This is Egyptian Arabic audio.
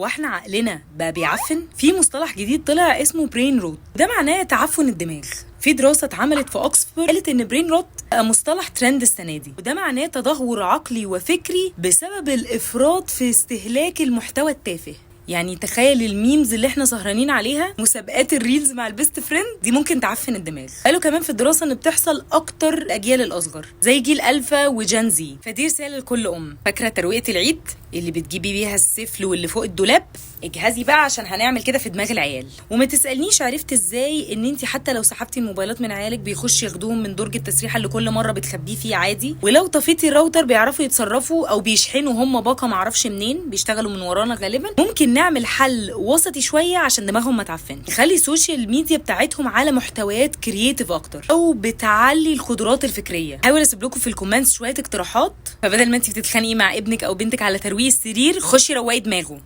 واحنا عقلنا بقى بيعفن. في مصطلح جديد طلع اسمه brain rot، ده معناه تعفن الدماغ. في دراسة اتعملت في اوكسفورد قالت ان brain rot بقى مصطلح ترند السنة دي، وده معناه تدهور عقلي وفكري بسبب الافراط في استهلاك المحتوى التافه. يعني تخيل ال memes اللي احنا سهرانين عليها، مسابقات ال reels مع ال best friend دي ممكن تعفن الدماغ. قالوا كمان في الدراسة ان بتحصل اكتر الاجيال الاصغر زي جيل الفا و Gen Z. فدي رسالة لكل ام، فاكره ترويقه العيد اللي بتجيبي بيها السفل واللي فوق الدولاب؟ اجهزي بقى عشان هنعمل كده في دماغ العيال. وما تسالنيش عرفت ازاي ان انت حتى لو سحبتي الموبايلات من عيالك بيخش ياخدوهم من درج التسريحه اللي كل مرة بتخبيه فيه عادي، ولو طفيتي الراوتر بيعرفوا يتصرفوا او بيشحنوا هم باقه معرفش منين، بيشتغلوا من ورانا غالبا. ممكن نعمل حل وسطي شوية عشان دماغهم ما تعفنش، نخلي ال social media بتاعتهم على محتويات creative اكتر او بتعلي القدرات الفكرية. حاول اسيب لكم في ال comments شوية اقتراحات، فبدل ما انت بتتخانقي مع ابنك او بنتك على ترويق السرير، خشي روقي دماغه.